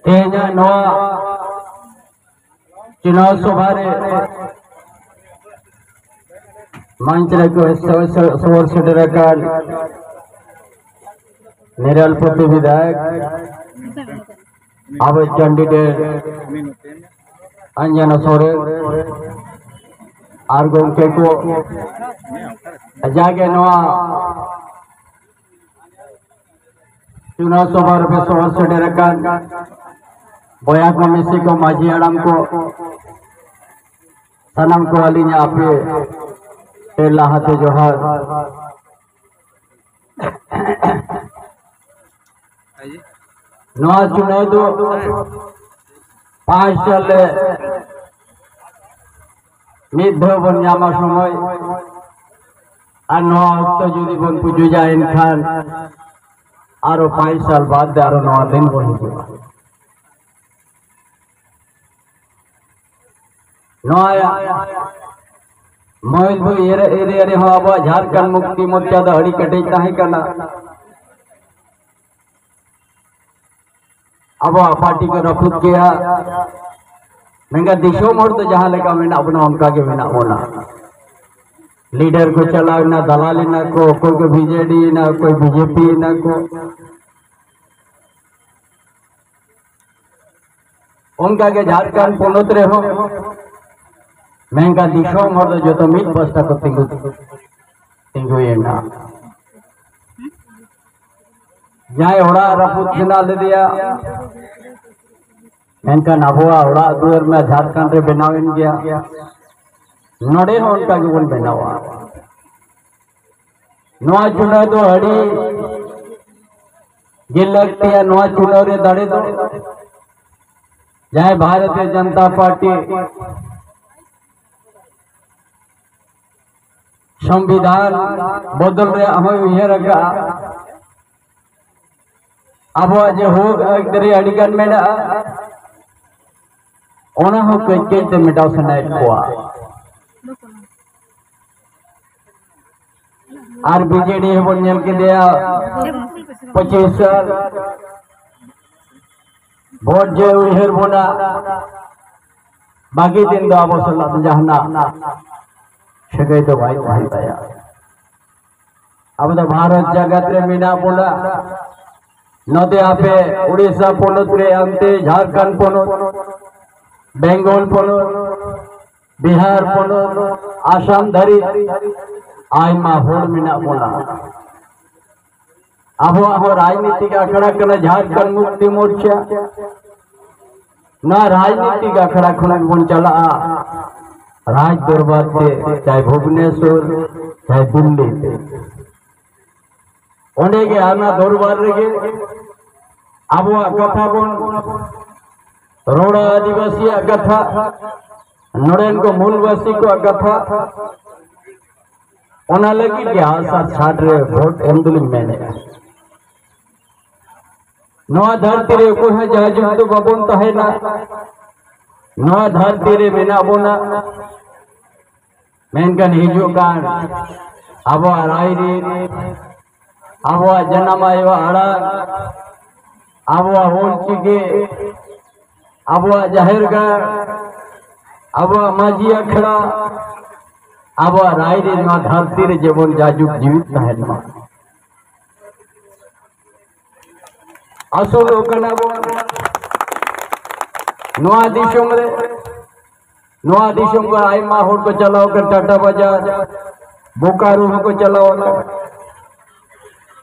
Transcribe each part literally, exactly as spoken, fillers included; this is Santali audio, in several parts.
ᱛᱮᱦᱮᱧᱟᱜ ᱱᱚᱣᱟ ᱪᱩᱱᱟᱣ ᱥᱚᱵᱷᱟ ᱨᱮ ᱢᱚᱧᱪ ᱨᱮᱠᱚ ᱥᱚ-, ᱥᱚ-, ᱥᱚᱦᱚᱨ ᱥᱮᱴᱮᱨ ᱟᱠᱟᱱ ᱱᱤᱨᱟᱞᱯᱚᱛᱤ ᱵᱤᱫᱷᱟᱭᱚᱠ, ᱟᱵᱚ ᱠᱮᱱᱰᱤᱰᱮᱴ ᱚᱧᱡᱚᱱᱟ ᱥᱚᱨᱮᱱ ᱟᱨ ᱜᱚᱢᱠᱮ ᱠᱚ, ᱡᱟᱜᱮ ᱱᱚᱣᱟ ᱪᱩᱱᱟᱣ ᱥᱚᱵᱷᱟ ᱨᱮᱯᱮ ᱥᱚᱦᱚᱨ ᱥᱮᱴᱮᱨ ᱟᱠᱟᱱ ᱵᱚᱭᱦᱟ ᱠᱚ, ᱢᱤᱥᱤ ᱠᱚ, ᱢᱟᱹᱡᱷᱤ ᱦᱟᱲᱟᱢ ᱠᱚ, ᱥᱟᱱᱟᱢ ᱠᱚ ᱟᱹᱞᱤᱧᱟᱜ ᱟᱯᱮ ᱯᱮ ᱞᱟᱦᱟᱛᱮ ᱡᱚᱦᱟᱨ᱾ ᱱᱚᱣᱟ ᱪᱩᱱᱟᱣ ᱫᱚ ᱯᱟᱸᱪ ᱥᱟᱞ ᱨᱮ ᱢᱤᱫ ᱫᱷᱟᱣ ᱵᱚᱱ ᱧᱟᱢᱟ ᱥᱚᱢᱚᱭ, ᱟᱨ ᱱᱚᱣᱟ ᱚᱠᱛᱚ ᱡᱩᱫᱤ ᱵᱚᱱ ᱯᱩᱡᱩᱡᱟ, ᱮᱱᱠᱷᱟᱱ ᱟᱨᱚ ᱯᱟᱸᱪ ᱥᱟᱞ ᱵᱟᱫ ᱛᱮ ᱟᱨᱚ ᱱᱚᱣᱟ ᱫᱤᱱ ᱵᱚᱱ ᱦᱤᱡᱩᱜᱼᱟ᱾ ᱱᱚᱣᱟ ᱢᱚᱭᱩᱨᱵᱷᱚᱸᱡᱽ ᱮᱨᱤᱭᱟ ᱨᱮᱦᱚᱸ ᱟᱵᱚᱣᱟᱜ ᱡᱷᱟᱲᱠᱷᱚᱸᱰ ᱢᱩᱠᱛᱤ ᱢᱳᱨᱪᱟ ᱫᱚ ᱟᱹᱰᱤ ᱠᱮᱴᱮᱡ ᱛᱟᱦᱮᱸ ᱠᱟᱱᱟ᱾ ᱟᱵᱚᱣᱟᱜ ᱯᱟᱨᱴᱤ ᱠᱚ ᱨᱟᱹᱯᱩᱫ ᱠᱮᱜᱼᱟ᱾ ᱢᱮᱱᱠᱷᱟᱱ ᱫᱤᱥᱚᱢ ᱦᱚᱲ ᱫᱚ ᱡᱟᱦᱟᱸ ᱞᱮᱠᱟ ᱢᱮᱱᱟᱜ ᱵᱚᱱᱟ, ᱚᱱᱠᱟ ᱜᱮ ᱢᱮᱱᱟᱜ ᱵᱚᱱᱟ᱾ ᱞᱤᱰᱟᱨ ᱠᱚ ᱪᱟᱞᱟᱣ ᱮᱱᱟ, ᱫᱟᱞᱟᱞ ᱮᱱᱟ ᱠᱚ, ᱚᱠᱚᱭ ᱠᱚ ᱵᱤᱡᱮᱰᱤ ᱮᱱᱟ, ᱚᱠᱚᱭ ᱵᱤᱡᱮᱯᱤ ᱮᱱᱟ ᱠᱚ᱾ ᱚᱱᱠᱟ ᱜᱮ ᱡᱷᱟᱲᱠᱷᱚᱸᱰ ᱯᱚᱱᱚᱛ ᱨᱮᱦᱚᱸ, ᱢᱮᱱᱠᱷᱟᱱ ᱫᱤᱥᱚᱢ ᱦᱚᱲ ᱫᱚ ᱡᱚᱛᱚ ᱢᱤᱫ ᱯᱟᱥᱴᱟ ᱠᱚ ᱛᱤᱸᱜᱩ, ᱛᱤᱸᱜᱩᱭᱮᱱᱟ᱾ ᱡᱟᱦᱟᱸᱭ ᱚᱲᱟᱜ ᱨᱟᱹᱯᱩᱫ ᱢᱮᱱᱟᱜ ᱞᱮᱫᱮᱭᱟ, ᱢᱮᱱᱠᱷᱟᱱ ᱟᱵᱚᱣᱟᱜ ᱚᱲᱟᱜ ᱫᱩᱣᱟᱹᱨ ᱢᱟ ᱡᱷᱟᱲᱠᱷᱚᱸᱰ ᱨᱮ ᱵᱮᱱᱟᱣᱮᱱ ᱜᱮᱭᱟ, ᱱᱚᱰᱮ ᱦᱚᱸ ᱚᱱᱠᱟ ᱜᱮᱵᱚᱱ ᱵᱮᱱᱟᱣᱟ᱾ ᱱᱚᱣᱟ ᱪᱩᱱᱟᱣ ᱫᱚ ᱟᱹᱰᱤ ᱜᱮ ᱞᱟᱹᱠᱛᱤᱭᱟ᱾ ᱱᱚᱣᱟ ᱪᱩᱱᱟᱣ ᱨᱮ ᱫᱟᱲᱮ ᱫᱚ ᱡᱟᱦᱟᱸᱭ ᱵᱷᱟᱨᱚᱛᱤᱭᱚ ᱡᱚᱱᱚᱛᱟ ᱯᱟᱨᱴᱤ ᱥᱚᱝᱵᱤᱫᱷᱟᱱ ᱵᱚᱫᱚᱞ ᱨᱮᱭᱟᱜ ᱦᱚᱸᱭ ᱩᱭᱦᱟᱹᱨ ᱟᱠᱟᱫᱼᱟ, ᱟᱵᱚᱣᱟᱜ ᱡᱮ ᱦᱚᱠ ᱟᱹᱭᱫᱟᱹᱨᱤ ᱟᱹᱰᱤ ᱜᱟᱱ ᱢᱮᱱᱟᱜᱼᱟ, ᱚᱱᱟ ᱦᱚᱸ ᱠᱟᱹᱡ ᱠᱟᱹᱡ ᱛᱮ ᱢᱮᱴᱟᱣ ᱥᱟᱱᱟᱭᱮᱫ ᱠᱚᱣᱟ᱾ ᱟᱨ ᱵᱤᱡᱮᱰᱤ ᱦᱚᱸᱵᱚᱱ ᱧᱮᱞ ᱠᱮᱫᱮᱭᱟ ᱯᱚᱸᱪᱤᱥ ᱥᱟᱞ, ᱵᱷᱳᱴ ᱡᱮ ᱩᱭᱦᱟᱹᱨ ᱵᱚᱱᱟ, ᱵᱟᱹᱜᱤ ᱫᱤᱱ ᱫᱚ ᱟᱵᱚ ᱥᱟᱞᱟᱜ ᱫᱚ ᱡᱟᱦᱟᱱᱟᱜ ᱥᱟᱹᱜᱟᱹᱭ ᱫᱚ ᱵᱟᱭ ᱛᱟᱦᱮᱱ ᱛᱟᱭᱟ᱾ ᱟᱵᱚ ᱫᱚ ᱵᱷᱟᱨᱚᱛ ᱡᱟᱠᱟᱛ ᱨᱮ ᱢᱮᱱᱟᱜ ᱵᱚᱱᱟ᱾ ᱱᱚᱛᱮ ᱟᱯᱮ ᱩᱲᱤᱥᱥᱟ ᱯᱚᱱᱚᱛ ᱨᱮ, ᱚᱱᱛᱮ ᱡᱷᱟᱲᱠᱷᱚᱸᱰ ᱯᱚᱱᱚᱛ, ᱵᱮᱝᱜᱚᱞ ᱯᱚᱱᱚᱛ, ᱵᱤᱦᱟᱨ ᱯᱚᱱᱚᱛ, ᱟᱥᱟᱢ ᱫᱷᱟᱹᱨᱤᱡ ᱟᱭᱢᱟ ᱦᱚᱲ ᱢᱮᱱᱟᱜ ᱵᱚᱱᱟ᱾ ᱟᱵᱚᱣᱟᱜ ᱦᱚᱸ ᱨᱟᱡᱽᱱᱤᱛᱤᱠ ᱟᱠᱷᱲᱟ ᱠᱟᱱᱟ ᱡᱷᱟᱲᱠᱷᱚᱸᱰ ᱢᱩᱠᱛᱤ ᱢᱳᱨᱪᱟ᱾ ᱱᱚᱣᱟ ᱨᱟᱡᱽᱱᱤᱛᱤᱠ ᱟᱠᱷᱲᱟ ᱠᱷᱚᱱᱟᱜ ᱵᱚᱱ ᱪᱟᱞᱟᱜᱼᱟ ᱨᱟᱡᱽ ᱫᱚᱨᱵᱟᱨ ᱛᱮ, ᱪᱟᱦᱮ ᱵᱷᱩᱵᱽᱱᱮᱥᱚᱨ, ᱪᱟᱦᱮ ᱫᱤᱞᱞᱤ ᱛᱮ᱾ ᱚᱸᱰᱮ ᱜᱮ ᱚᱱᱟ ᱫᱚᱨᱵᱟᱨ ᱨᱮᱜᱮ ᱟᱵᱚᱣᱟᱜ ᱠᱟᱛᱷᱟ ᱵᱚᱱ ᱨᱚᱲᱟ, ᱟᱹᱫᱤᱵᱟᱹᱥᱤᱭᱟᱜ ᱠᱟᱛᱷᱟ, ᱱᱚᱰᱮᱱ ᱠᱚ ᱢᱩᱞᱵᱟᱹᱥᱤ ᱠᱚᱣᱟᱜ ᱠᱟᱛᱷᱟ᱾ ᱚᱱᱟ ᱞᱟᱹᱜᱤᱫ ᱜᱮ ᱟᱥᱟᱲ ᱥᱟᱴ ᱨᱮ ᱵᱷᱳᱴ ᱮᱢ ᱫᱚᱞᱤᱧ ᱢᱮᱱᱮᱫᱼᱟ᱾ ᱱᱚᱣᱟ ᱫᱷᱟᱹᱨᱛᱤ ᱨᱮ ᱚᱠᱚᱭ ᱦᱚᱸ ᱡᱟᱭᱡᱩᱜᱽ ᱫᱚ ᱵᱟᱵᱚᱱ ᱛᱟᱦᱮᱱᱟ᱾ ᱱᱚᱣᱟ ᱫᱷᱟᱹᱨᱛᱤ ᱨᱮ ᱢᱮᱱᱟᱜ ᱵᱚᱱᱟ, ᱢᱮᱱᱠᱷᱟᱱ ᱦᱤᱡᱩᱜ ᱠᱟᱱ ᱟᱵᱚᱣᱟᱜ ᱨᱟᱭᱨᱤᱛ, ᱟᱵᱚᱣᱟᱜ ᱡᱟᱱᱟᱢ ᱟᱭᱳ ᱟᱲᱟᱝ, ᱟᱵᱚᱣᱟᱜ ᱚᱞ ᱪᱤᱠᱤ, ᱟᱵᱚᱣᱟᱜ ᱡᱟᱦᱮᱨ ᱜᱟᱲ, ᱟᱵᱚᱣᱟᱜ ᱢᱟᱹᱡᱷᱤ ᱟᱠᱷᱲᱟ, ᱟᱵᱚᱣᱟᱜ ᱨᱟᱭᱨᱤᱛ ᱱᱚᱣᱟ ᱫᱷᱟᱹᱨᱛᱤ ᱨᱮ ᱡᱮᱢᱚᱱ ᱡᱟᱭᱡᱩᱜᱽ ᱡᱤᱣᱤᱫ ᱛᱟᱦᱮᱱ ᱢᱟ᱾ ᱟᱹᱥᱩᱞᱚᱜ ᱠᱟᱱᱟ ᱵᱚᱱ ᱱᱚᱣᱟ ᱫᱤᱥᱚᱢ ᱨᱮ᱾ ᱱᱚᱣᱟ ᱫᱤᱥᱚᱢ ᱠᱷᱚᱱ ᱟᱭᱢᱟ ᱦᱚᱲ ᱠᱚ ᱪᱟᱞᱟᱣ ᱟᱠᱟᱱ, ᱴᱟᱴᱟ ᱵᱟᱡᱟᱨ, ᱵᱳᱠᱟᱨᱳ ᱦᱚᱸᱠᱚ ᱪᱟᱞᱟᱣ ᱟᱠᱟᱱ᱾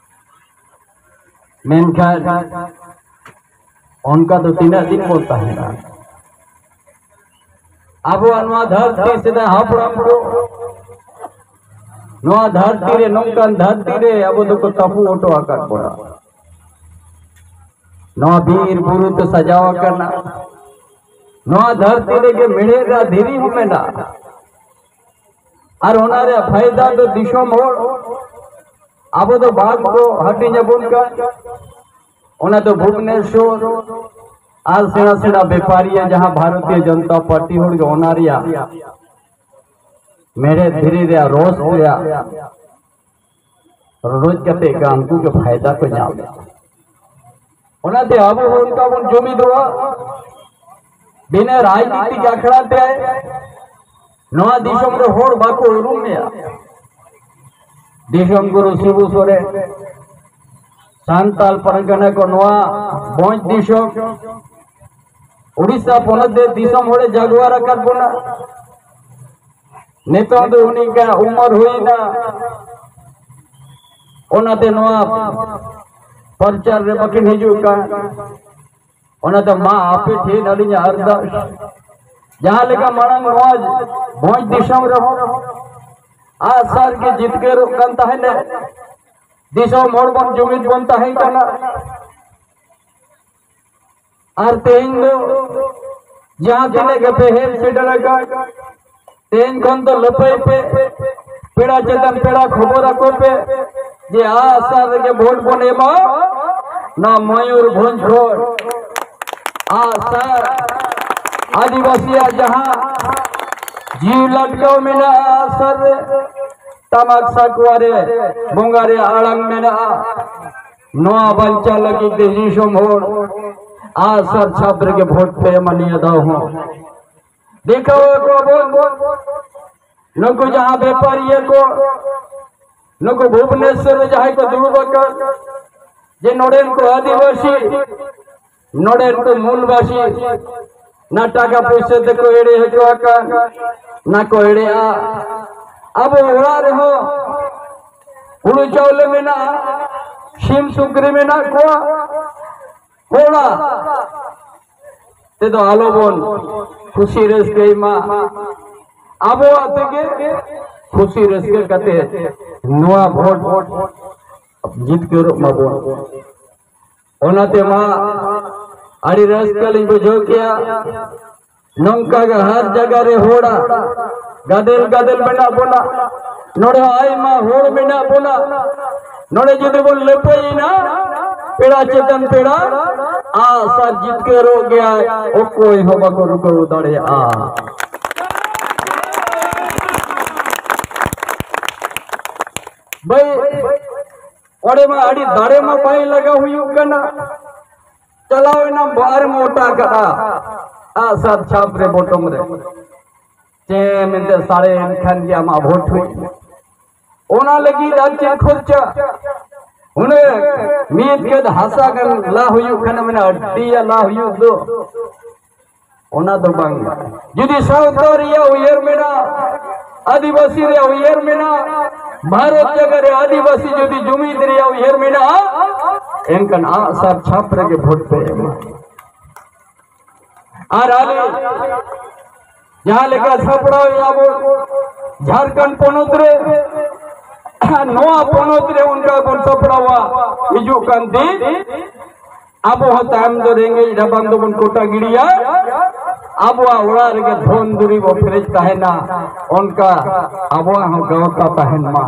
ᱢᱮᱱᱠᱷᱟᱱ ᱚᱱᱠᱟ ᱫᱚ ᱛᱤᱱᱟᱹᱜ ᱫᱤᱱ ᱵᱚᱱ ᱛᱟᱦᱮᱱᱟ? ᱟᱵᱚᱣᱟᱜ ᱱᱚᱣᱟ ᱫᱷᱟᱹᱨᱛᱤ ᱥᱮᱫᱟᱭ ᱦᱟᱯᱲᱟᱢ ᱠᱚ ᱱᱚᱣᱟ ᱫᱷᱟᱹᱨᱛᱤ ᱨᱮ, ᱱᱚᱝᱠᱟᱱ ᱫᱷᱟᱹᱨᱛᱤ ᱨᱮ ᱟᱵᱚ ᱫᱚᱠᱚ ᱛᱟᱹᱯᱩ ᱦᱚᱴᱚ ᱟᱠᱟᱫ ᱵᱚᱱᱟ᱾ ᱱᱚᱣᱟ ᱵᱤᱨ ᱵᱩᱨᱩ ᱛᱮ ᱥᱟᱡᱟᱣ ᱟᱠᱟᱱᱟ᱾ ᱱᱚᱣᱟ ᱫᱷᱟᱹᱨᱛᱤ ᱨᱮᱜᱮ ᱢᱮᱬᱦᱮᱫ ᱨᱮ ᱫᱷᱤᱨᱤ ᱦᱚᱸ ᱢᱮᱱᱟᱜᱼᱟ᱾ ᱟᱨ ᱚᱱᱟ ᱨᱮᱭᱟᱜ ᱯᱷᱟᱭᱫᱟ ᱫᱚ ᱫᱤᱥᱚᱢ ᱦᱚᱲ, ᱟᱵᱚ ᱫᱚ ᱵᱷᱟᱜᱽ ᱠᱚ ᱦᱟᱹᱴᱤᱧ ᱟᱵᱚᱱ ᱠᱟᱱ᱾ ᱚᱱᱟ ᱫᱚ ᱵᱷᱩᱵᱽᱱᱮᱥᱚᱨ ᱟᱨ ᱥᱮᱬᱟ ᱥᱮᱬᱟ ᱵᱮᱯᱟᱨᱤᱭᱟᱹ, ᱡᱟᱦᱟᱸ ᱵᱷᱟᱨᱚᱛᱤᱭᱚ ᱡᱚᱱᱚᱛᱟ ᱯᱟᱨᱴᱤ ᱦᱚᱲ ᱜᱮ ᱚᱱᱟ ᱨᱮᱭᱟᱜ ᱢᱮᱬᱦᱮᱫ ᱫᱷᱤᱨᱤ ᱨᱮᱭᱟᱜ ᱨᱚᱥ ᱨᱮᱭᱟᱜ ᱨᱚᱰᱚᱡ ᱠᱟᱛᱮ ᱜᱮ ᱩᱱᱠᱩ ᱜᱮ ᱯᱷᱟᱭᱫᱟ ᱠᱚ ᱧᱟᱢ ᱮᱫᱟ᱾ ᱚᱱᱟᱛᱮ ᱟᱵᱚ ᱦᱚᱸ ᱚᱱᱠᱟ ᱵᱚᱱ ᱡᱩᱢᱤᱫᱚᱜᱼᱟ᱾ ᱵᱤᱱᱟᱹ ᱨᱟᱡᱽᱱᱤᱛᱤᱠ ᱟᱠᱷᱲᱟ ᱛᱮ ᱱᱚᱣᱟ ᱫᱤᱥᱚᱢ ᱨᱮ ᱦᱚᱲ ᱵᱟᱠᱚ ᱩᱨᱩᱢ ᱢᱮᱭᱟ᱾ ᱫᱤᱥᱚᱢ ᱜᱩᱨᱩ ᱥᱤᱵᱩ ᱥᱚᱨᱮᱱ, ᱥᱟᱱᱛᱟᱞ ᱯᱟᱨᱜᱟᱱᱟ ᱠᱚ ᱱᱚᱣᱟ ᱵᱷᱚᱸᱡᱽ ᱫᱤᱥᱚᱢ, ᱩᱲᱤᱥᱥᱟ ᱯᱚᱱᱚᱛ ᱨᱮ ᱫᱤᱥᱚᱢ ᱦᱚᱲᱮ ᱡᱟᱜᱣᱟᱨ ᱟᱠᱟᱫ ᱵᱚᱱᱟ᱾ ᱱᱤᱛᱚᱜ ᱫᱚ ᱩᱱᱤᱭᱟᱜ ᱩᱢᱟᱹᱨ ᱦᱩᱭᱱᱟ, ᱚᱱᱟᱛᱮ ᱱᱚᱣᱟ ᱯᱨᱚᱪᱟᱨ ᱨᱮ ᱵᱟᱹᱠᱤᱱ ᱦᱤᱡᱩᱜ ᱠᱟᱱ᱾ ᱚᱱᱟᱛᱮ ᱢᱟ ᱟᱯᱮ ᱴᱷᱮᱱ ᱟᱹᱞᱤᱧᱟᱜ ᱟᱨᱫᱟᱥ, ᱡᱟᱦᱟᱸ ᱞᱮᱠᱟ ᱢᱟᱲᱟᱝ ᱱᱚᱣᱟ ᱵᱷᱚᱸᱡᱽ ᱫᱤᱥᱚᱢ ᱨᱮᱦᱚᱸ ᱟᱜᱼᱥᱟᱨ ᱜᱮ ᱡᱤᱛᱠᱟᱹᱨᱚᱜ ᱠᱟᱱ ᱛᱟᱦᱮᱸᱱᱟ, ᱫᱤᱥᱚᱢ ᱦᱚᱲ ᱵᱚᱱ ᱡᱩᱢᱤᱫ ᱵᱚᱱ ᱛᱟᱦᱮᱸ ᱠᱟᱱᱟ᱾ ᱟᱨ ᱛᱮᱦᱮᱧ ᱫᱚ ᱡᱟᱦᱟᱸ ᱛᱤᱱᱟᱹᱜ ᱜᱮᱯᱮ ᱦᱮᱡ ᱥᱮᱴᱮᱨ ᱟᱠᱟᱱ, ᱛᱮᱦᱮᱧ ᱠᱷᱚᱱ ᱫᱚ ᱞᱟᱹᱯᱟᱹᱭ ᱯᱮ, ᱯᱮᱲᱟ ᱪᱮᱛᱟᱱ ᱯᱮᱲᱟ ᱠᱷᱚᱵᱚᱨ ᱟᱠᱚ ᱯᱮ ᱡᱮ ᱟᱜᱼᱥᱟᱨ ᱨᱮᱜᱮ ᱵᱷᱳᱴ ᱵᱚᱱ ᱮᱢᱟ ᱱᱚᱣᱟ ᱢᱚᱭᱩᱨᱵᱷᱚᱸᱡᱽ ᱠᱷᱚᱱ᱾ ᱟᱜᱼᱥᱟᱨ ᱟᱹᱫᱤᱵᱟᱹᱥᱤᱭᱟᱜ ᱡᱟᱦᱟᱸ ᱡᱤᱣᱤ ᱞᱟᱴᱠᱟᱣ ᱢᱮᱱᱟᱜᱼᱟ ᱟᱜᱼᱥᱟᱨ ᱨᱮ, ᱴᱟᱢᱟᱠ ᱥᱟᱠᱣᱟ ᱨᱮ ᱵᱚᱸᱜᱟ ᱨᱮᱭᱟᱜ ᱟᱲᱟᱝ ᱢᱮᱱᱟᱜᱼᱟ, ᱱᱚᱣᱟ ᱵᱟᱧᱪᱟᱣ ᱞᱟᱹᱜᱤᱫ ᱛᱮ ᱫᱤᱥᱚᱢ ᱦᱚᱲ ᱟᱜᱼᱥᱟᱨ ᱪᱷᱟᱯ ᱨᱮᱜᱮ ᱵᱷᱳᱴ ᱯᱮ ᱮᱢᱟ ᱱᱤᱭᱟᱹ ᱫᱷᱟᱣ ᱦᱚᱸ᱾ ᱫᱮᱠᱷᱟᱣ ᱟᱠᱚ ᱵᱚᱱ ᱱᱩᱠᱩ ᱡᱟᱦᱟᱸ ᱵᱮᱯᱟᱨᱤᱭᱟᱹ ᱠᱚ, ᱱᱩᱠᱩ ᱵᱷᱩᱵᱽᱱᱮᱥᱚᱨ ᱨᱮ ᱡᱟᱦᱟᱸᱭ ᱠᱚ ᱫᱩᱲᱩᱵ ᱟᱠᱟᱱ, ᱡᱮ ᱱᱚᱰᱮᱱ ᱠᱚ ᱟᱹᱫᱤᱵᱟᱹᱥᱤ, ᱱᱚᱰᱮᱱ ᱠᱚ ᱢᱩᱞᱵᱟᱹᱥᱤ, ᱱᱟ ᱴᱟᱠᱟ ᱯᱩᱭᱥᱟᱹ ᱛᱮᱠᱚ ᱮᱲᱮ ᱦᱚᱪᱚ ᱟᱠᱟᱱ, ᱱᱟ ᱠᱚ ᱮᱲᱮᱜᱼᱟ᱾ ᱟᱵᱚ ᱚᱲᱟᱜ ᱨᱮᱦᱚᱸ ᱦᱩᱲᱩ ᱪᱟᱣᱞᱮ ᱢᱮᱱᱟᱜᱼᱟ, ᱥᱤᱢ ᱥᱩᱠᱨᱤ ᱢᱮᱱᱟᱜ ᱠᱚᱣᱟ, ᱦᱚᱲᱟᱜ ᱛᱮᱫᱚ ᱟᱞᱚᱵᱚᱱ ᱠᱷᱩᱥᱤ ᱨᱟᱹᱥᱠᱟᱹᱭ ᱢᱟ, ᱟᱵᱚᱣᱟᱜ ᱛᱮᱜᱮ ᱠᱷᱩᱥᱤ ᱨᱟᱹᱥᱠᱟᱹ ᱠᱟᱛᱮ ᱱᱚᱣᱟ ᱵᱷᱳᱴ ᱡᱤᱛᱠᱟᱹᱨᱚᱜ ᱢᱟᱵᱚᱱ᱾ ᱚᱱᱟᱛᱮ ᱢᱟ ᱟᱹᱰᱤ ᱨᱟᱹᱥᱠᱟᱹ ᱞᱤᱧ ᱵᱩᱡᱷᱟᱹᱣ ᱠᱮᱜᱼᱟ᱾ ᱱᱚᱝᱠᱟ ᱜᱮ ᱦᱟᱨ ᱡᱟᱭᱜᱟ ᱨᱮ ᱦᱚᱲᱟᱜ ᱜᱟᱫᱮᱞ ᱜᱟᱫᱮᱞ ᱢᱮᱱᱟᱜ ᱵᱚᱱᱟ, ᱱᱚᱰᱮ ᱦᱚᱸ ᱟᱭᱢᱟ ᱦᱚᱲ ᱢᱮᱱᱟᱜ ᱵᱚᱱᱟ᱾ ᱱᱚᱰᱮ ᱡᱩᱫᱤ ᱵᱚᱱ ᱞᱟᱹᱯᱟᱹᱭᱮᱱᱟ, ᱯᱮᱲᱟ ᱪᱮᱛᱟᱱ ᱯᱮᱲᱟ, ᱟᱜᱼᱥᱟᱨ ᱡᱤᱛᱠᱟᱹᱨᱚᱜ ᱜᱮᱭᱟᱭ, ᱚᱠᱚᱭ ᱦᱚᱸ ᱵᱟᱠᱚ ᱨᱩᱠᱟᱹᱣ ᱫᱟᱲᱮᱭᱟᱜᱼᱟ᱾ ᱵᱷᱟᱹᱭ, ᱚᱸᱰᱮ ᱢᱟ ᱟᱹᱰᱤ ᱫᱟᱲᱮ ᱢᱟ ᱵᱟᱭ ᱞᱟᱜᱟᱣ ᱦᱩᱭᱩᱜ ᱠᱟᱱᱟ, ᱪᱟᱞᱟᱣ ᱮᱱᱟᱢ ᱟᱨᱮᱢ ᱚᱴᱟ ᱠᱟᱫᱟ ᱟᱜᱼᱥᱟᱨ ᱪᱷᱟᱯ ᱨᱮ ᱵᱚᱴᱚᱢ ᱨᱮ, ᱪᱮ ᱢᱮᱱᱛᱮ ᱥᱟᱲᱮ ᱮᱱ ᱠᱷᱟᱱ ᱜᱮ ᱟᱢᱟᱜ ᱵᱷᱳᱴ ᱦᱩᱭ ᱮᱱᱟ᱾ ᱚᱱᱟ ᱞᱟᱹᱜᱤᱫ ᱟᱨ ᱪᱮᱫ ᱠᱷᱚᱨᱪᱟ? ᱩᱱᱟᱹᱜ ᱢᱤᱫ ᱠᱟᱹᱛ ᱦᱟᱥᱟ ᱜᱟᱱ ᱞᱟ ᱦᱩᱭᱩᱜ ᱠᱷᱟᱱ ᱢᱮᱱᱟ ᱟᱹᱰᱤ ᱞᱟ ᱦᱩᱭᱩᱜ ᱫᱚ, ᱚᱱᱟ ᱫᱚ ᱵᱟᱝ᱾ ᱡᱩᱫᱤ ᱥᱟᱶᱛᱟ ᱨᱮᱭᱟᱜ ᱩᱭᱦᱟᱹᱨ ᱢᱮᱱᱟᱜᱼᱟ, ᱟᱹᱫᱤᱵᱟᱹᱥᱤ ᱨᱮᱭᱟᱜ ᱩᱭᱦᱟᱹᱨ ᱢᱮᱱᱟᱜᱼᱟ, ᱵᱷᱟᱨᱚᱛ ᱡᱟᱭᱜᱟ ᱨᱮ ᱟᱹᱫᱤᱵᱟᱹᱥᱤ ᱡᱩᱫᱤ ᱡᱩᱢᱤᱫ ᱨᱮᱭᱟᱜ ᱩᱭᱦᱟᱹᱨ ᱢᱮᱱᱟᱜᱼᱟ, ᱮᱱᱠᱷᱟᱱ ᱟᱜᱼᱥᱟᱨ ᱪᱷᱟᱯ ᱨᱮᱜᱮ ᱵᱷᱳᱴ ᱯᱮ ᱮᱢᱟ᱾ ᱟᱨ ᱟᱞᱮ ᱡᱟᱦᱟᱸ ᱞᱮᱠᱟ ᱥᱟᱯᱲᱟᱣ ᱮᱫᱟ ᱵᱚᱱ ᱡᱷᱟᱲᱠᱷᱚᱸᱰ ᱯᱚᱱᱚᱛ ᱨᱮ, ᱱᱚᱣᱟ ᱯᱚᱱᱚᱛ ᱨᱮ ᱚᱱᱠᱟ ᱵᱚᱱ ᱥᱟᱯᱲᱟᱣᱟ, ᱦᱤᱡᱩᱜ ᱠᱟᱱ ᱫᱤᱱ ᱟᱵᱚ ᱦᱚᱸ ᱛᱟᱭᱚᱢ ᱫᱚ ᱨᱮᱸᱜᱮᱡ ᱨᱟᱵᱟᱝ ᱫᱚᱵᱚᱱ ᱠᱚᱴᱟ ᱜᱤᱰᱤᱭᱟ, ᱟᱵᱚᱣᱟᱜ ᱚᱲᱟᱜ ᱨᱮᱜᱮ ᱫᱷᱚᱱ ᱫᱩᱨᱤᱵ ᱵᱚ ᱯᱮᱨᱮᱡ ᱛᱟᱦᱮᱱᱟ, ᱚᱱᱠᱟ ᱟᱵᱚᱣᱟᱜ ᱦᱚᱸ ᱜᱟᱶᱛᱟ ᱛᱟᱦᱮᱱ ᱢᱟ᱾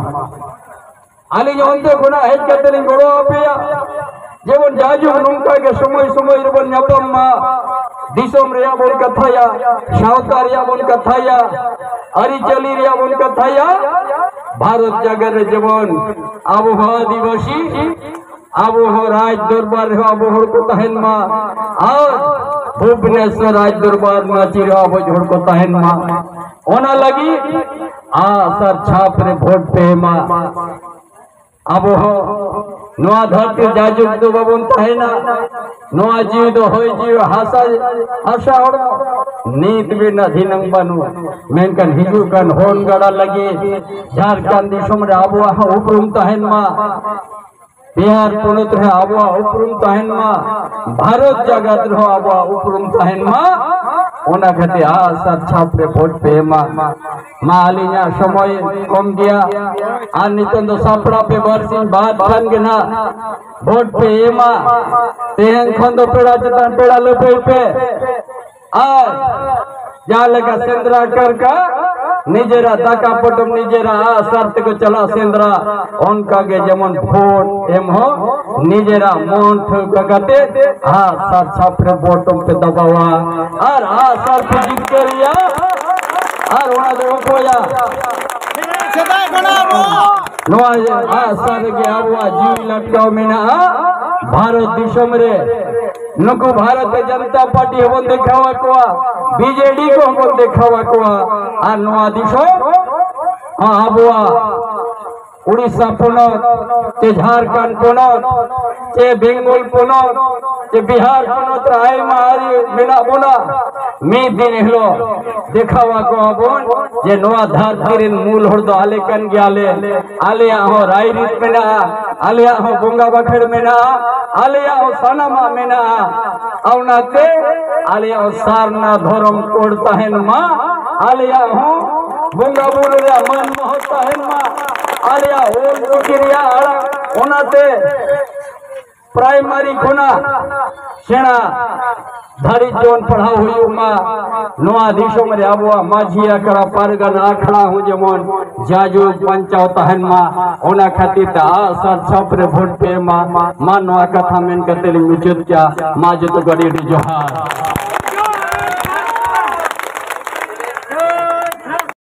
ᱟᱹᱞᱤᱧ ᱚᱱᱛᱮ ᱠᱷᱚᱱᱟᱜ ᱦᱮᱡ ᱠᱟᱛᱮ ᱞᱤᱧ ᱜᱚᱲᱚ ᱟᱯᱮᱭᱟ᱾ ᱡᱮᱢᱚᱱ ᱡᱟᱭᱡᱩᱜᱽ ᱱᱚᱝᱠᱟ ᱜᱮ ᱥᱚᱢᱚᱭ ᱥᱚᱢᱚᱭ ᱨᱮᱵᱚᱱ ᱧᱟᱯᱟᱢ ᱢᱟ, ᱫᱤᱥᱚᱢ ᱨᱮᱭᱟᱜ ᱵᱚᱱ ᱠᱟᱛᱷᱟᱭᱟ, ᱥᱟᱶᱛᱟ ᱨᱮᱭᱟᱜ ᱵᱚᱱ ᱠᱟᱛᱷᱟᱭᱟ, ᱟᱹᱨᱤᱪᱟᱹᱞᱤ ᱨᱮᱭᱟᱜ ᱵᱚᱱ ᱠᱟᱛᱷᱟᱭᱟ᱾ ᱵᱷᱟᱨᱚᱛ ᱡᱟᱭᱜᱟ ᱨᱮ ᱡᱮᱢᱚᱱ ᱟᱵᱚ ᱦᱚᱸ ᱟᱹᱫᱤᱵᱟᱹᱥᱤ, ᱟᱵᱚ ᱦᱚᱸ ᱨᱟᱡᱽ ᱫᱚᱨᱵᱟᱨ ᱨᱮᱦᱚᱸ ᱟᱵᱚ ᱦᱚᱲ ᱠᱚ ᱛᱟᱦᱮᱱ ᱢᱟ, ᱟᱨ ᱵᱷᱩᱵᱽᱱᱮᱥᱚᱨ ᱨᱟᱡᱽ ᱫᱚᱨᱵᱟᱨ ᱢᱟᱹᱪᱤ ᱨᱮᱦᱚᱸ ᱟᱵᱚ ᱦᱚᱲ ᱠᱚ ᱛᱟᱦᱮᱱ ᱢᱟ᱾ ᱚᱱᱟ ᱞᱟᱹᱜᱤᱫ ᱟᱜᱼᱥᱟᱨ ᱪᱷᱟᱯ ᱨᱮ ᱵᱷᱳᱴ ᱯᱮ ᱮᱢᱟ᱾ ᱟᱵᱚ ᱦᱚᱸ ᱱᱚᱣᱟ ᱫᱷᱟᱹᱨᱛᱤ ᱡᱟᱭᱡᱩᱜᱽ ᱫᱚ ᱵᱟᱵᱚᱱ ᱛᱟᱦᱮᱱᱟ᱾ ᱱᱚᱣᱟ ᱡᱤᱣᱤ ᱫᱚ ᱦᱚᱭ ᱡᱤᱣᱤ ᱦᱟᱥᱟ, ᱦᱟᱥᱟ ᱦᱚᱲᱢᱚ, ᱱᱤᱛ ᱵᱤᱱ ᱫᱷᱤᱱᱟᱹᱝ ᱵᱟᱹᱱᱩᱜ᱾ ᱢᱮᱱᱠᱷᱟᱱ ᱦᱤᱡᱩᱜ ᱠᱟᱱ ᱦᱚᱱ ᱜᱟᱰᱟ ᱞᱟᱹᱜᱤᱫ ᱡᱷᱟᱲᱠᱷᱚᱸᱰ ᱫᱤᱥᱚᱢ ᱨᱮ ᱟᱵᱚᱣᱟᱜ ᱦᱚᱸ ᱩᱯᱨᱩᱢ ᱛᱟᱦᱮᱱ ᱢᱟ, ᱵᱤᱦᱟᱨ ᱯᱚᱱᱚᱛ ᱨᱮ ᱟᱵᱚᱣᱟᱜ ᱩᱯᱨᱩᱢ ᱛᱟᱦᱮᱱ ᱢᱟ, ᱵᱷᱟᱨᱚᱛ ᱡᱟᱠᱟᱛ ᱨᱮᱦᱚᱸ ᱟᱵᱚᱣᱟᱜ ᱩᱯᱨᱩᱢ ᱛᱟᱦᱮᱱ ᱢᱟ᱾ ᱚᱱᱟ ᱠᱷᱟᱹᱛᱤᱨ ᱟᱜᱼᱥᱟᱨ ᱪᱷᱟᱯ ᱨᱮ ᱵᱷᱳᱴ ᱯᱮ ᱮᱢᱟ᱾ ᱢᱟ, ᱟᱹᱞᱤᱧᱟᱜ ᱥᱚᱢᱚᱭ ᱠᱚᱢ ᱜᱮᱭᱟ, ᱟᱨ ᱱᱤᱛᱚᱝ ᱫᱚ ᱥᱟᱯᱲᱟᱣ ᱯᱮ, ᱵᱟᱨᱥᱤᱧ ᱵᱟᱫ ᱠᱷᱟᱱ ᱜᱮ ᱱᱟᱜ ᱵᱷᱳᱴ ᱯᱮ ᱮᱢᱟ᱾ ᱛᱮᱦᱮᱧ ᱠᱷᱚᱱ ᱫᱚ ᱯᱮᱲᱟ ᱪᱮᱛᱟᱱ ᱯᱮᱲᱟ ᱞᱟᱹᱯᱟᱹᱭ ᱯᱮ᱾ ᱟᱨ ᱡᱟᱦᱟᱸ ᱞᱮᱠᱟ ᱥᱮᱸᱫᱽᱨᱟ ᱠᱟᱨᱠᱟ ᱱᱤᱡᱮᱨᱟᱜ ᱫᱟᱠᱟ ᱯᱚᱴᱚᱢ ᱱᱤᱡᱮᱨᱟᱜ ᱟᱜᱼᱥᱟᱨ ᱛᱮᱠᱚ ᱪᱟᱞᱟᱜ ᱥᱮᱸᱫᱽᱨᱟ, ᱚᱱᱠᱟ ᱜᱮ ᱡᱮᱢᱚᱱ ᱵᱷᱳᱴ ᱮᱢ ᱦᱚᱸ ᱱᱤᱡᱮᱨᱟᱜ ᱢᱚᱱ ᱴᱷᱟᱹᱣᱠᱟᱹ ᱠᱟᱛᱮ ᱟᱜᱼᱥᱟᱨ ᱪᱷᱟᱯ ᱨᱮ ᱵᱚᱴᱚᱢ ᱯᱮ ᱫᱟᱵᱟᱣᱟ ᱟᱨ ᱟᱜᱼᱥᱟᱨ ᱯᱮ ᱡᱤᱛᱠᱟᱹᱨᱤᱭᱟ᱾ ᱟᱨ ᱚᱱᱟ ᱫᱚ ᱚᱠᱚᱭᱟ? ᱥᱮᱫᱟᱭ ᱠᱷᱚᱱᱟᱜ ᱟᱵᱚ ᱱᱚᱣᱟ ᱟᱜᱼᱥᱟᱨ ᱨᱮᱜᱮ ᱟᱵᱚᱣᱟᱜ ᱡᱤᱣᱤ ᱞᱟᱴᱠᱟᱣ ᱢᱮᱱᱟᱜᱼᱟ᱾ ᱵᱷᱟᱨᱚᱛ ᱫᱤᱥᱚᱢ ᱨᱮ ᱱᱩᱠᱩ ᱵᱷᱟᱨᱚᱛᱤᱭᱚ ᱡᱚᱱᱚᱛᱟ ᱯᱟᱨᱴᱤ ᱦᱚᱸᱵᱚᱱ ᱫᱮᱠᱷᱟᱣ ᱟᱠᱚᱣᱟ, ᱵᱤᱡᱮᱰᱤ ᱠᱚᱦᱚᱸ ᱵᱚᱱ ᱫᱮᱠᱷᱟᱣ ᱟᱠᱚᱣᱟ᱾ ᱟᱨ ᱱᱚᱣᱟ ᱫᱤᱥᱚᱢ ᱟᱵᱚᱣᱟᱜ ᱩᱲᱤᱥᱥᱟ ᱯᱚᱱᱚᱛ, ᱪᱮ ᱡᱷᱟᱲᱠᱷᱚᱸᱰ ᱯᱚᱱᱚᱛ, ᱪᱮ ᱵᱮᱝᱜᱚᱞ ᱯᱚᱱᱚᱛ, ᱪᱮ ᱵᱤᱦᱟᱨ ᱯᱚᱱᱚᱛ ᱨᱮ ᱟᱭᱢᱟ ᱟᱹᱨᱤ ᱢᱮᱱᱟᱜ ᱵᱚᱱᱟ᱾ ᱢᱤᱫ ᱫᱤᱱ ᱦᱤᱞᱳᱜ ᱫᱮᱠᱷᱟᱣ ᱟᱠᱚᱣᱟ ᱵᱚᱱ ᱡᱮ ᱱᱚᱣᱟ ᱫᱷᱟᱹᱨᱛᱤ ᱨᱮᱱ ᱢᱩᱞ ᱦᱚᱲ ᱫᱚ ᱟᱞᱮ ᱠᱟᱱ ᱜᱮᱭᱟᱞᱮ᱾ ᱟᱞᱮᱭᱟᱜ ᱦᱚᱸ ᱨᱟᱭᱨᱤᱛ ᱢᱮᱱᱟᱜᱼᱟ, ᱟᱞᱮᱭᱟᱜ ᱦᱚᱸ ᱵᱚᱸᱜᱟ ᱵᱟᱠᱷᱮᱲ ᱢᱮᱱᱟᱜᱼᱟ, ᱟᱞᱮᱭᱟᱜ ᱦᱚᱸ ᱥᱟᱱᱟᱢᱟᱜ ᱢᱮᱱᱟᱜᱼᱟ᱾ ᱟᱨ ᱚᱱᱟᱛᱮ ᱟᱞᱮᱭᱟᱜ ᱦᱚᱸ ᱥᱟᱨᱱᱟ ᱫᱷᱚᱨᱚᱢ ᱠᱳᱰ ᱛᱟᱦᱮᱱ ᱢᱟ, ᱟᱞᱮᱭᱟᱜ ᱦᱚᱸ ᱵᱚᱸᱜᱟ ᱵᱩᱨᱩ ᱨᱮᱭᱟᱜ ᱢᱟᱹᱱ ᱢᱚᱦᱚᱛ ᱛᱟᱦᱮᱱ ᱢᱟ, ᱟᱞᱮᱭᱟᱜ ᱚᱞ ᱪᱤᱠᱤ ᱨᱮᱭᱟᱜ ᱟᱲᱟᱝ᱾ ᱚᱱᱟᱛᱮ ᱯᱨᱟᱭᱢᱟᱨᱤ ᱠᱷᱚᱱᱟᱜ ᱥᱮᱬᱟ ᱫᱷᱟᱹᱨᱤᱡ ᱡᱮᱢᱚᱱ ᱯᱟᱲᱦᱟᱣ ᱦᱩᱭᱩᱜ ᱢᱟ᱾ ᱱᱚᱣᱟ ᱫᱤᱥᱚᱢ ᱨᱮ ᱟᱵᱚᱣᱟᱜ ᱢᱟᱹᱡᱷᱤ ᱟᱠᱷᱲᱟ, ᱯᱟᱨᱜᱟᱱᱟ ᱟᱠᱷᱲᱟ ᱦᱚᱸ ᱡᱮᱢᱚᱱ ᱡᱟᱭᱡᱩᱜᱽ ᱵᱟᱧᱪᱟᱣ ᱛᱟᱦᱮᱱ ᱢᱟ, ᱚᱱᱟ ᱠᱷᱟᱹᱛᱤᱨ ᱛᱮ ᱟᱜᱼᱥᱟᱨ ᱪᱷᱟᱯ ᱨᱮ ᱵᱷᱳᱴ ᱯᱮ ᱮᱢᱟ᱾ ᱢᱟ ᱱᱚᱣᱟ ᱠᱟᱛᱷᱟ ᱢᱮᱱ ᱠᱟᱛᱮ ᱞᱤᱧ ᱢᱩᱪᱟᱹᱫ ᱠᱮᱜᱼᱟ᱾ ᱢᱟ ᱡᱚᱛᱚ ᱠᱚ ᱟᱹᱰᱤ ᱟᱹᱰᱤ ᱡᱚᱦᱟᱨ᱾